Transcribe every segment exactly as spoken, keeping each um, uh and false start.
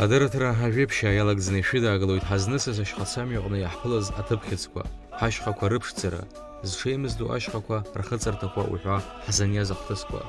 Адырраҭара ажәеиԥшьаа иалагӡаны ишәыдаагалоит ҳазнысыз ашьхацамҩа аҟны иаҳԥылаз аҭыԥхьыӡқәа, ҳашьхақәа рыԥшӡара, зҽеимыздо ашьхақәа рхыҵырҭақәа уҳәа ҳзыниаз ахҭысқәа.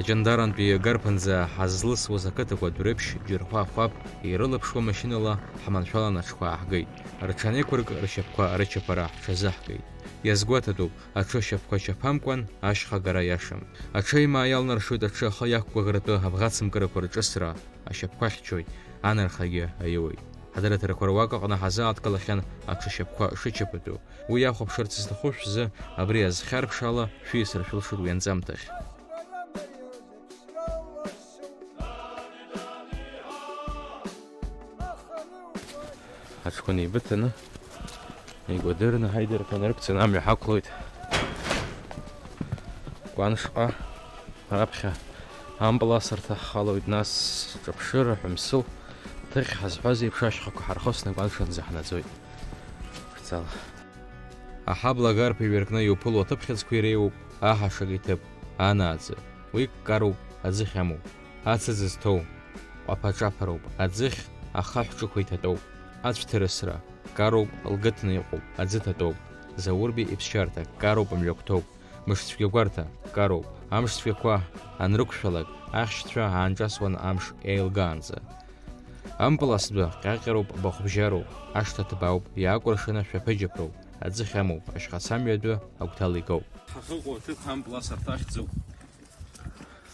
Аҷандарантәи Гарԥынӡа ҳазлысуаз ақыҭақәа Дәрыԥшь, Џьырхәа, Хәаԥ ирылаԥшуа машьынала ҳманшәалан аҽқәа ааҳгеит. Рҽанеиқәырк ршьапқәа рычаԥара ҳҽазаҳгеит. Иазгәаҭатәуп, аҽы ашьапқәа чаԥамкәан ашьха агара иашам. Аҽеимаа иалнаршоит аҽы ахы иақәгәыӷратәы абӷацымкырақәа рҿысра, ашьапқәа хьчоит, анархагьы аиуеит. Ҳадырраҭарақәа руак аҟны ҳазааҭгылахьан аҽы ашьапқәа шычаԥатәу. Уи иахәаԥшырц зҭаху шәзы абри азхьарԥшала шәиасыр шәылшоит уи анҵамҭахь. Аҽқәа неибыҭаны, игәадырны ҳаидырқәа нарықәҵаны амҩа ҳақәлоит. Кәаншҟа. Раԥхьа ампыласырҭа ҳхалоит, нас ҿаԥшыра, ҳәымсыл, ҭыхь ҳазҳәаз еиԥш ашьхақәа ҳархысны Кәаншанӡа ҳнаӡоит. Шәцала. Аҳабла Гарԥа иҩаркны иуԥыло аҭыԥхьыӡқәа иреиуоуп аҳашак иҭыԥ, анааӡы. Уи ккароуп, аӡыхь амоуп. Ацыӡ зҭоу, ҟәаԥа-ҿаԥароуп, аӡыхь ахаҳә ҿықәа иҭатәоуп. Ацәҭырысра, ккароуп, лгыҭны иҟоуп, аӡы ҭатәоуп. Заурбеи иԥсшьарҭа, ккароуп, мҩақәҭоуп. Мышцәгьа гәарҭа, ккароуп. Амшцәгьақәа анрықәшәалак, ахьшьцәа аанҿасуан амш еилгаанӡа. Ампылас дәы ҟьаҟьароуп, бахәбжьароуп, ашҭа ҭбаауп, иаакәыршаны шәаԥыџьаԥроуп, аӡыхь амоуп, ашьхацамҩа адәы агәҭала игоуп. Ҳахьыҟоу аҭыԥ ампылас арҭ ахьӡуп.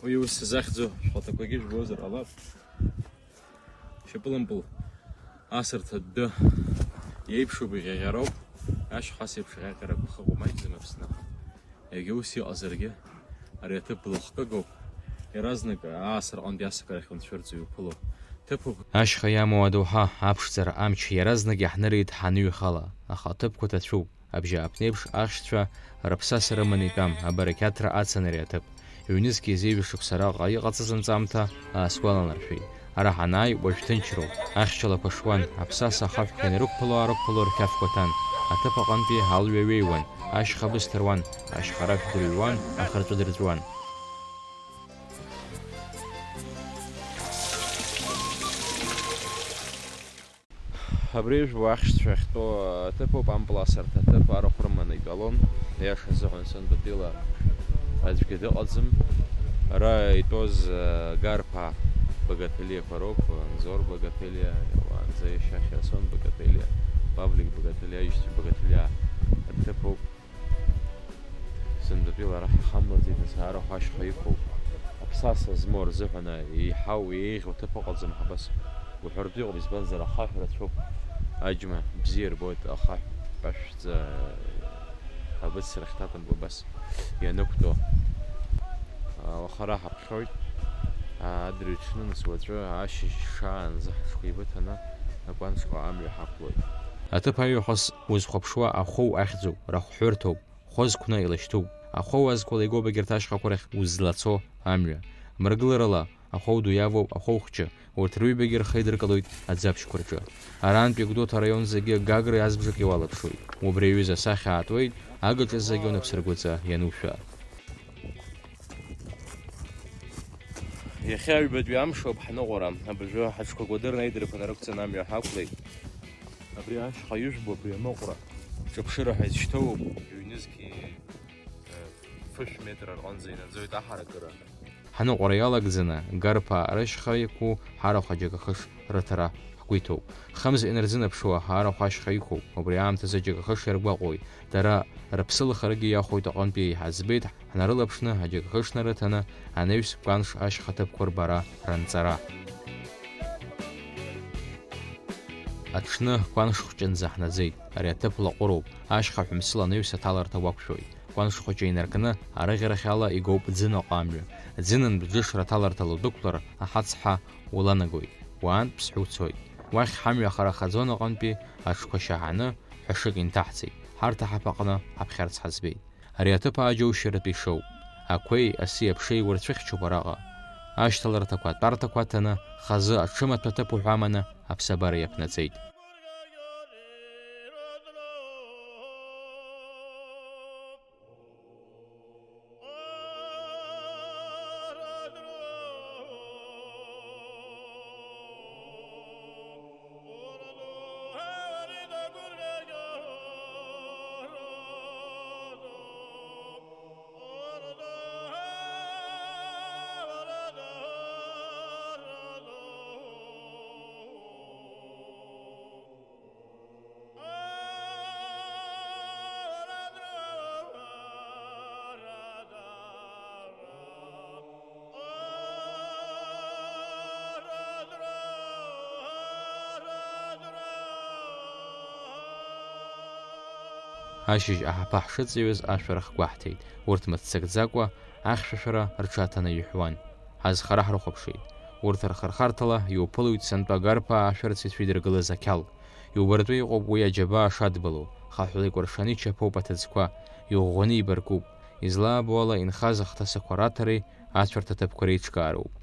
Уи ус захьӡу шәхаҭақәагьы жәбозар ҟалап. Шьапылампыл асырҭа дәы иеиԥшуп, иӷьаӷьароуп, ашьха ас еиԥш ӷьаӷьарақәа хыҟоу маҷӡам Аԥсны. Егьа ус иҟазаргьы, ари аҭыԥ блахкыгоуп, иаразнак аасырҟантәи асакарахь унцәырҵуа иуԥыло ҭыԥуп. Ашьха иамоу адоуҳа, аԥшӡара, амч иаразнак иаҳнырит ҳаныҩхала, аха аҭыԥқәа ҭацәуп. Абжьааԥнеиԥш ахьшьцәа рыԥсаса рыманы итәам, абарақьаҭра ацын ари аҭыԥ. Ҩнызқь изеижә шықәса раҟа иҟаҵаз анҵамҭа аасгәаланаршәеит. Ара ҳанааи, уажә ҭынчроуп. Ахьчалақәа шуан, аԥсаса ахаҳәқәа инарықәԥало-аарықәԥало рқьафқәа ҭан. Аҭыԥ аҟынтәи алҩа ҩеиуан, ашьха бысҭа руан, ашьхарашә дырҩуан, ахырҵәы дырҵәуан. Абри жәбо ахьшьцәа ахьтәоу аҭыԥоуп, ампыласырҭа аҭыԥ арахә рыманы итәалон. Иаша азыҳәан сынтәатәила аӡәгьы дыҟаӡам. Ара итәоз, э, Гарԥаа багаҭелиақәа роуп, Анзор багаҭелиа, уаанӡа иашьа Хьырсон багаҭелиа, Павлик багаҭелиа, аишьцәа багаҭелиа аҭыԥоуп. Сынтәатәила арахь ихамлаӡеит, ас арахә ашьха иқәуп. Аԥсаса змоу рзыҳәан еиҳау, еиӷьу ҭыԥ ыҟаӡам, ҳабас уҳәартә иҟоуп, избанзар, ахаҳә рацәоуп. Аџьма бзиа рбоит, ахаҳә пашәҵа, абыцра ахьҭаҭымкуа абас ианықәтәоу. Уаха ара ҳаԥхьоит, адырҩаҽны, нас уаҵәы ашьыжь шаанӡа ҳаҽқәа еибыҭаны Накәаншҟа амҩа ҳақәлоит. Аҭыԥ аҩахыс узхәаԥшуа ахәоу ахьӡуп, рахәҳәырҭоуп, хәы зқәны илашьҭуп. Ахәоу азқәала игоуп егьырҭ ашьхақәа рахь узлацо амҩа. Мрагыларала ахәоу ду иавоуп ахәоу хәҷы, урҭ рыҩбагьы рхы идыркылоит аӡаԥшьқәа рҿы. Арантәи Гәдоуҭа араион зегьы Гагра азбжак иуалаԥшуеит. Убри аҩыза асахьа аатуеит, агаҿа зегьы унапсыргәыҵа ианушәа. Иахьа аҩбатәи амшоуп ҳныҟәара. Абыржәы ҳаҽқәа кәадырны аидырқәа нарықәҵаны амҩа ҳақәлеит. Абри ашьха ижәбо, абри аныҟәра ҿаԥшыра ҳәа изышьҭоуп. Ҩнызқьи, э, фышә метр рҟынӡа инаӡоит аҳаракыра. Ҳныҟәара иалагӡаны, Гарԥаа рышьха иқәу ҳарахә аџьакахыш рыҭара ҳгәы иҭоуп. Хымз инарзынаԥшуа арахә ашьха иқәуп. Убри аамҭазы аџьакахыш иаргәаҟуеит. Дара рыԥсылахарагьы иахәоит аҟынтәи еиҳа збеит, ҳнарылаԥшны, аџьакахыш нарыҭаны, анаҩс Кәанш ашьха ҭыԥқәа рбара, ранҵара. Аҽны Кәанш хәҷынӡа ҳнаӡеит. Ари аҭыԥ лаҟәыроуп. Ашьха ҳәымсыл анаҩс аҭаларҭа уақәшәоит. Кәанш хәыҷы инаркны, арыӷьарахь ала игоуп Ӡынҟа амҩа. Ӡынынтә џышра аҭаларҭала удәықәлар, аҳацҳа уланагоит. Уаантә Ԥсҳәы уцоит. Уахь ҳамҩа ахара хаӡон аҟынтәи аҽқәа шьаҳаны, ҳәашык инҭаҳҵеит. Ҳарҭ аҳаԥаҟны ҳаԥхьарц ҳаӡбеит. Ари аҭыԥ ааџьоушьаратәы ишоуп. Ақәеи аси аԥшеи урцәыхьчоуп араҟа. Ашьҭаларҭақәа, атәарҭақәа аҭаны, хазы аҽымаҭәа ҭыԥ уҳәа аманы аԥсабара иаԥнаҵеит. Ашьыжь аҳаԥы ҳшыҵыҩыз ашәарах гәаҳҭеит, урҭ мыццакӡакәа ахьшәашәара рҽаҭаны иҳәуан. Ҳазхара ҳрыхәаԥшит. Урҭ рхырхарҭала иуԥылоит сынтәа агарԥаа ашәарыцаҩцәа идыргылаз ақьал. Иубартәы иҟоуп уи аџьабаа шадбало, хаҳәла икәыршаны ичаԥоуп аҭыӡқәа, иӷәӷәаны ибаркуп. Излаабо ала инхаз ахҭысақәа раҭареи ацәарҭа ҭыԥқәа реиҿкаароуп.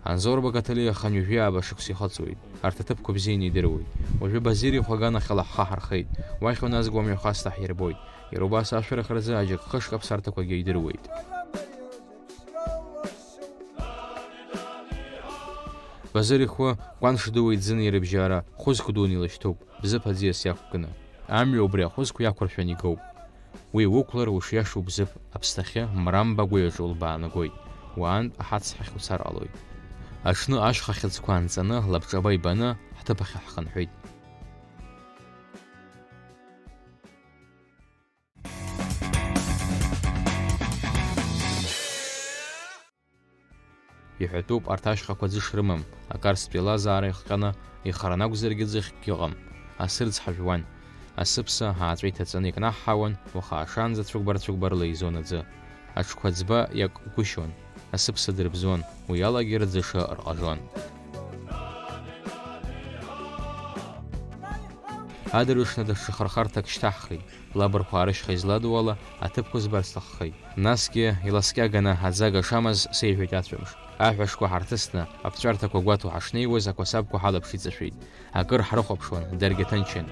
Анзор Багаҭалиа хынҩажәи ааба шықәса ихыҵуеит. Арҭ аҭыԥқәа бзианы идыруеит. Уажәы Базир ихәы аганахьала ҳхы ҳархеит. Уахь уназго амҩахәасҭа ҳирбоит. Иара убас ашәарах рзы аџьыкхышк аԥсарҭақәагьы идыруеит. Базыр ихәы кәанш дууеит зын ирыбжьара, хәызк дуны илашьҭуп, Бзыԥ аӡиас иақәкны. Амҩа убри ахәызқәа иақәыршәаны игоуп. Уи уқәлар ушиашоу Бзыԥ аԥсҭахьы Мрамба агәаҩаҿы улбаанагоит, уаантә аҳацҳахь уцар ҟалоит. Аҽны ашьха хьыӡқәа анҵаны, лабҿаба ибаны, ҳҭыԥ ахь ҳхынҳәит. Иҳәатәуп, арҭ ашьхақәа ӡы шрымам, акарстә еилазаара ихҟьаны, ихаран акәзаргьы ӡыхьгьы ыҟам. Асы рыцҳажәуан. Асыԥса ааҵәа иҭаҵаны икнаҳҳауан, уаха ашаанӡа цәыкәбар-цәыкәбарла еизон аӡы. Аҽқәа ӡба иакәгәышьон, асыԥса дырбзон, уи алагьы рӡыша рҟажон. Адырҩаҽны даҽа хырхарҭак шьҭаҳхит, лабархәаа рышьха изладу ала, аҭыԥқәа збар сҭаххеит. Насгьы, иласкьаганы аӡага шамаз сеиҳәеит ацәамш. Аҳәа шкәа ҳарҭысны, аԥҵәарҭақәа гәаҭо ҳашнеиуаз, ақәасабқәа ҳалаԥш иҵашәеит. Акыр ҳрыхәаԥшуан, даргьы ҭынчын.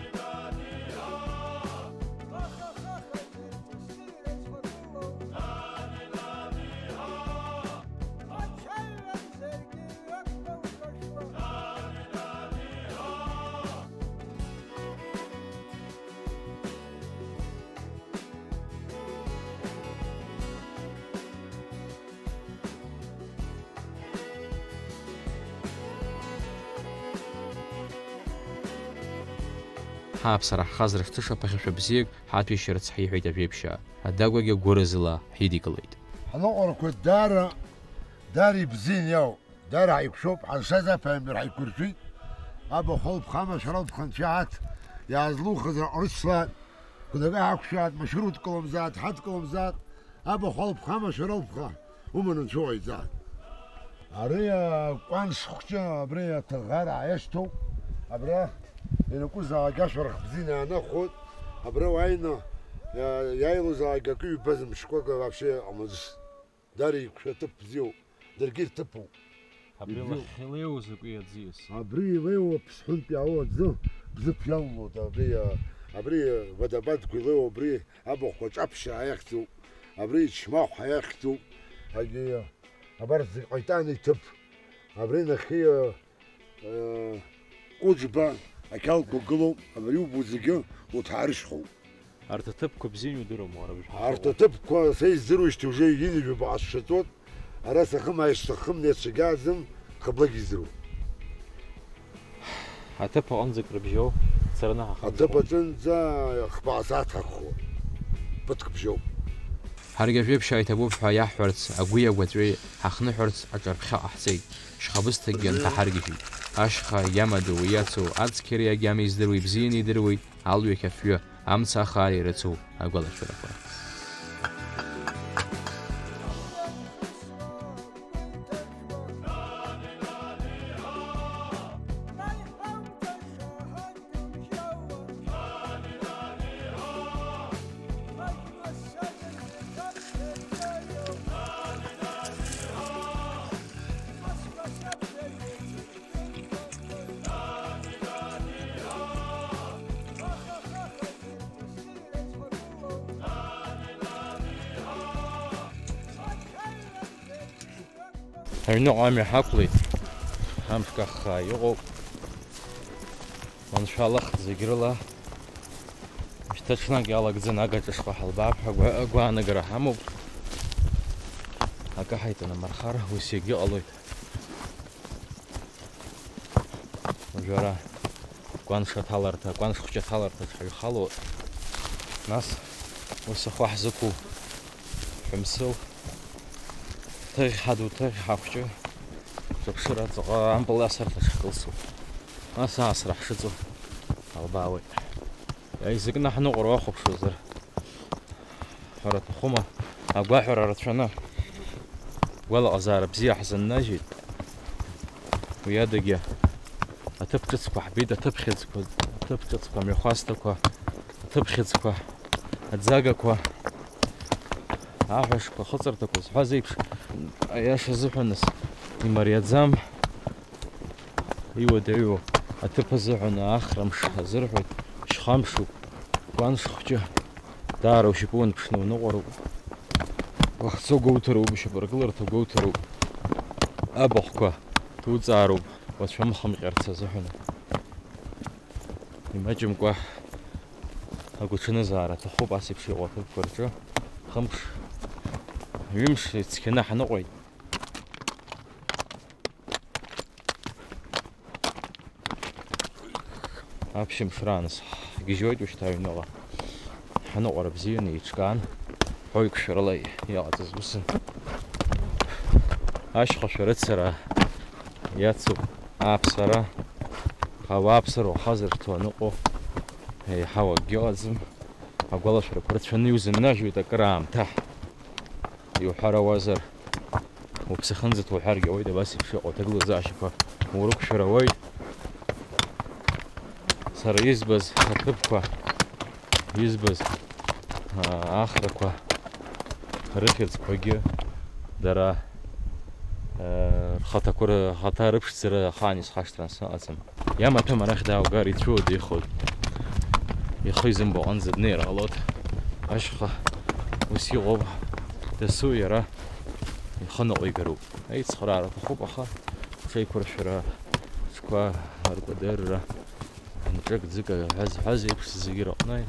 Ҳааԥсара ҳхазар шҭыша ԥыхьашәа бзиак ҳаҭәеишьарц ҳиҳәеит ажәеиԥшьаа. Адагәагьы гәыразыла ҳидикылеит. Ҳныҟәарақәа даара, даара ибзиан иауп. Дара ҳаиқәшәоуп, ҳаншаз аԥааимбар ҳаиқәыршәеит. Абахәал ԥхамашәарал ԥхынцәа ҳаҭ, иаазлухыз рыҟрыцла, кәнага ҳақәшәаат, машәыр удкыломзаат, ҳадкыломзаат, абахәал ԥхамашәарал ԥха, уманы нцәа уаиҵаат. Ари акәанш хәҷы абри аҭаӷара аиашьҭоуп, абра ианакәызаалак ашәарах бзианы иаанахәоит, абра уааины иа-, иааилозаалак акы ҩба зымшкәага вообще иҟамызт. Дара иқәшәа ҭыԥ бзиоуп, даргьы рҭыԥуп. Абри Ибзиоуп. Лахь илеиуа закәи аӡиас? Абри илеиуа Ԥсҳәынтә иаауа аӡы, Бзыԥ иалалоит, абри, а, абри водопадқәа илеиуа, абри абахәқәа Ҿаԥшьаа иахьӡуп, абри Чмахә ҳәа иахьӡуп, агьи, абар зегь Ҟаитани иҭыԥ, абри нахьхьи, а, Э, Кәыџба ақьалқәа гылоуп, абри убо зегьы уҭаарышьхоуп. Арҭ аҭыԥқәа бзианы удыруама, уара, быжәҳәа Арҭ ҳауа? Аҭыԥқәа са издыруеижьҭеи уже ҩынҩажәа баҟа сшаҵоит, ара сахымааижьҭеи сахымнеи сцәагьааӡам, хыблак издыруа. Аҭыԥ аҟынӡа акрыбжьоу, цараны ҳахынҳәуа. Аҭыԥ аҿынӡа хԥа сааҭ ҳақәхоит, ԥыҭк бжьоуп. Ҳаргьы ажәеиԥшьаа иҭабуп ҳәа иаҳҳәарц, агәи агәаҵәеи ҳахныҳәарц аҿарԥхьа ҟаҳҵеит. Шьхабысҭакгьы нҭаҳаргьежьит. Ашьха иамадоу иацу ацқьареи агьама издыруа ибзианы идыруеит алҩақь афҩы, амца ахаара ирыцу агәалашәарақәа. Аҩныҟа амҩа ҳақәлеит, амш каххаа иҟоуп, маншәалахт зегь рыла, Шьҭа ҽнак иалагӡаны агаҿа шҟа ҳалбаап ҳәа агәа-, агәаанагара ҳамоуп. Акы ҳаиҭанамырхар, ус иагьыҟалоит. Уажәы ара кәанш аҭаларҭа, кәанш хәҷы аҭаларҭаҿ ҳаҩхалоит. Нас ус ахәы ҳзықәу ҳәымсыл, ҭыӷь ҳаду, ҭыӷь ҳахәҷы, шәаԥшыра ҵаҟа ампыл асырҭаҿ ҳкылсуп. Нас аасра ҳшыҵоу ҳалбаауеит. Еизакны ҳныҟәара уахәаԥшуазар ҳәара аҭахума? Агәаҳәара рацәаны, гәалаҟазаара бзиа ҳзыннажьит. Уи адагьы аҭыԥ ҿыцқәа ҳбеит, аҭыԥ хьыӡқәа, аҭыԥ ҿыцқәа, амҩахәасҭақәа, аҭыԥ хьыӡқәа, аӡагақәа, аҳәашқәа, ахыҵырҭақәа зҳәаз еиԥш, аиаша азыҳәан нас имариаӡам. Иуадаҩу аҭыԥ азыҳәан ахра мш азырҳәоит, шьхамшуп, кәанш хәҷы, даара ушьапы уанԥшны уныҟәароуп. Уахцо гәоуҭароуп, ушьапыргыларҭа гәоуҭароуп. Абахәқәа ҭуҵаароуп, уацәамхамҟьарц азыҳәан. Имаҷымкәа агәаҽанызаара аҭахуп, ас еиԥш иҟоу аҭыԥқәа рҿы хымш, ҩымш ицқьаны ҳаныҟәеит. Аԥшьымш раан ҳгьежьуеит ушьҭа аҩныҟа. Ҳаныҟәара бзианы еиҿкаан, ҳаҩқәшәарала иҟаҵаз усын. Ашьха шәарыцара иацуп аԥсара, ауааԥсыра ухазырҭоу аныҟоу еиҳау акгьы ыҟаӡам. Агәалашәарақәа рацәаны иузыннажьуеит акыраамҭа. Иуҳәар ауазар, уԥсахынӡа ҭуҳәаргьы ауеит, абас еиԥш иҟоу аҭагылазаашьақәа урықәшәар ауеит. Сара избаз аҭыԥқәа, избаз, аа, ахрақәа рыхьӡқәагьы дара, аа, рхаҭақәа ры-, рхаҭа рыԥшӡара ахаан исхашҭран сыҟаӡам. Иамаҭәам арахь дааугар, ицәуадаҩхоит. Ихы изымбо аҟынӡа днеир ҟалоит. Ашьха ус иҟоуп. Дасу иара ихы ныҟәигароуп. Аицхыраара аҭахуп, аха ҽеиқәыршәара, ҽқәа ркәадырра, нҿык-ӡык ҳәа зҳәаз еиԥш зегьы рыҟны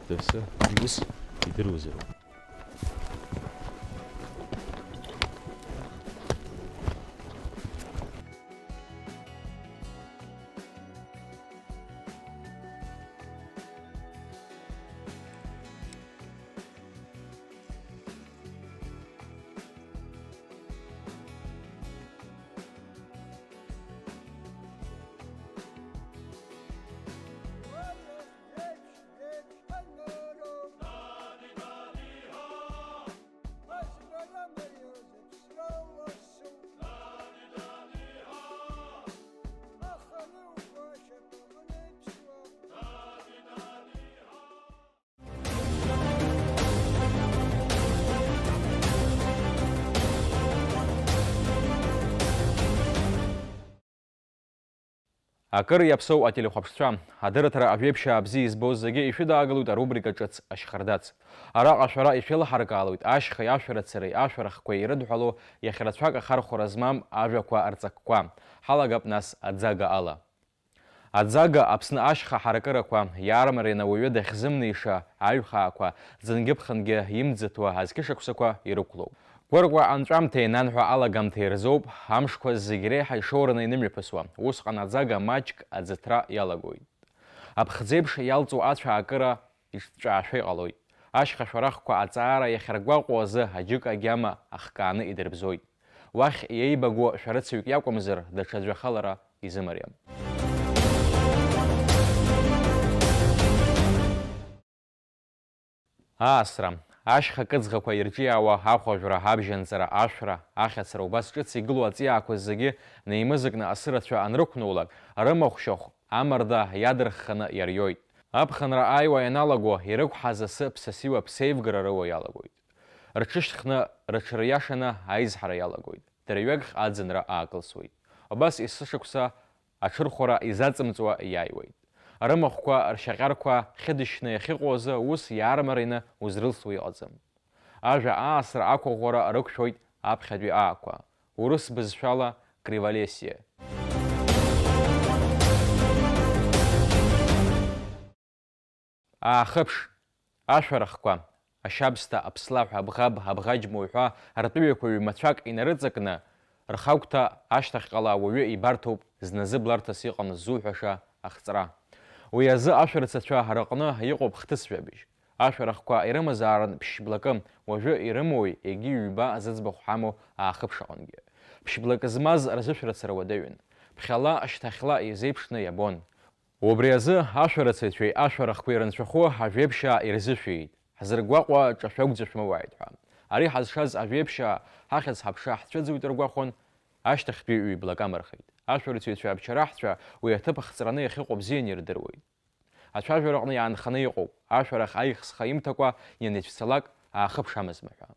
дасу иус идыруазароуп. Акыр иаԥсоу ателехәаԥшцәа, адырраҭара Ажәеиԥшьаа бзиа избоз зегьы ишәыдаагалоит арубрика ҿыц Ашьхардац. Араҟа шәара ишәеилаҳаркаалоит ашьхеи ашәарыцареи ашәарахқәеи ирыдҳәалоу иахьа рацәак ахархәара змам ажәақәа рҵакқәа. Ҳалагап нас аӡага ала. Аӡага Аԥсны ашьха ҳаракырақәа иаармарианы ауаҩы дахьзымнеиша аҩхаақәа, ӡынгьы-ԥхынгьы имӡыҭуа азқьышықәсақәа ирықәлоуп. Кәыркәа анҵәамҭеи нанҳәа алагамҭеи рзоуп амшқәа зегь реиҳа ишоураны инымҩаԥысуа, усҟан аӡага маҷк аӡыҭра иалагоит. Аԥхӡеиԥш иалҵуа ацәа акыра иҿҵәаашәа иҟалоит. Ашьха шәарахқәа аҵаара иахьаргәаҟуа азы аџьыка агьама ахкааны идырбзоит. Уахь иеибагоу шәарыцаҩык иакәымзар, даҽаӡәы ахалара изымариам. Аасра. Ашьха кыӡӷақәа ирҿиаауа ахәажәра абжьанҵара, ашәра, ахьацара убас ҿыц игылоу аҵиаақәа зегьы неимызакны асы рацәа анрықәноулак, рымахә шьахә амарда иадырхханы иариоит. Аԥхынра ааиуа ианалаго, ирықәҳаз асы ԥсасиуа ԥсеивгара рыуа иалагоит. Рҽышьҭхны, рыҽыриашаны аизҳара иалагоит. Дырҩегьх аӡынра аакылсуеит. Убас есышықәса аҽырхәара изаҵымҵуа иааиуеит. Рымахәқәа, ршьаҟьарқәа хьыдышьшьны иахьыҟоу азы ус иаармарины узрылсуа иҟаӡам. Ажәа аасра ақәыӷәӷәара рықәшәоит аԥхьатәи аақәа, урыс бызшәала криволесие. Аахыԥш, ашәарахқәа, ашьабсҭа, аԥслаҳә, абӷаб, абӷаџьма уҳәа ртәыҩақәа ҩ-мацәак инарыҵакны, рхагәҭа ашьҭахьҟала ауаҩы ибарҭоуп зназы бларҭас иҟан ззуҳәаша ахҵра. Уи азы ашәарыцацәа рыҟны иҟоуп хҭыс жәабжь. Ашәарахқәа ирымазаарын ԥшь-блакы, уажәы ирымои, егьи ҩба зыӡбахә ҳамоу аахыԥш аҟынгьы. Ԥшь-блакы змаз рзышәарыцара уадаҩын. Ԥхьала, шьҭахьла еизеиԥшны иабон. Убри азы ашәарыцаҩцәеи ашәарахқәеи рынцәахәы ажәеиԥшьаа ирзышәеит, ҳзыргәаҟуа ҿашәагәӡа шәмоуааит ҳәа. Ари ҳазшаз ажәеиԥшьаа ҳахьӡ-ҳаԥша ҳцәыӡуеит ргәахәын, ашьҭахьтәи ҩ-блак амырхит. Ашәарыцаҩцәа абчараҳцәа уи аҭыԥ ахҵраны иахьыҟоу бзианы ирдыруеит. Ацәажәараҟны иаанханы иҟоуп, ашәарах аихсха имҭакәа ианицәцалак аахыԥшамызма ҳәа.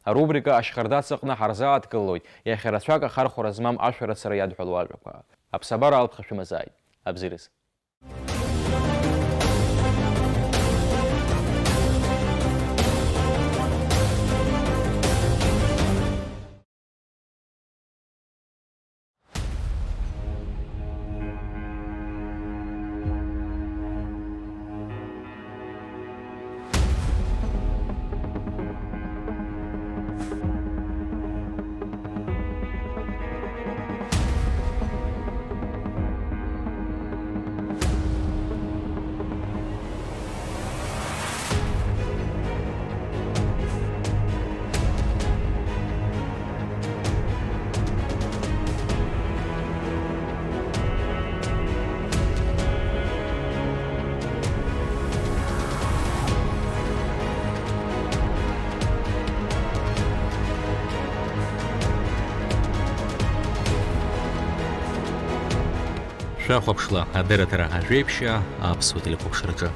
Арубрика Ашьхардац аҟны ҳарзааҭгылоит иахьа рацәак ахархәара змам ашәарыцара иадҳәалоу ажәақәа. Аԥсабара алԥха шәымазааит. Абзиараз. Шәахәаԥшла адырраҭара ажәеиԥшьаа аԥсуа телехәаԥшраҿы.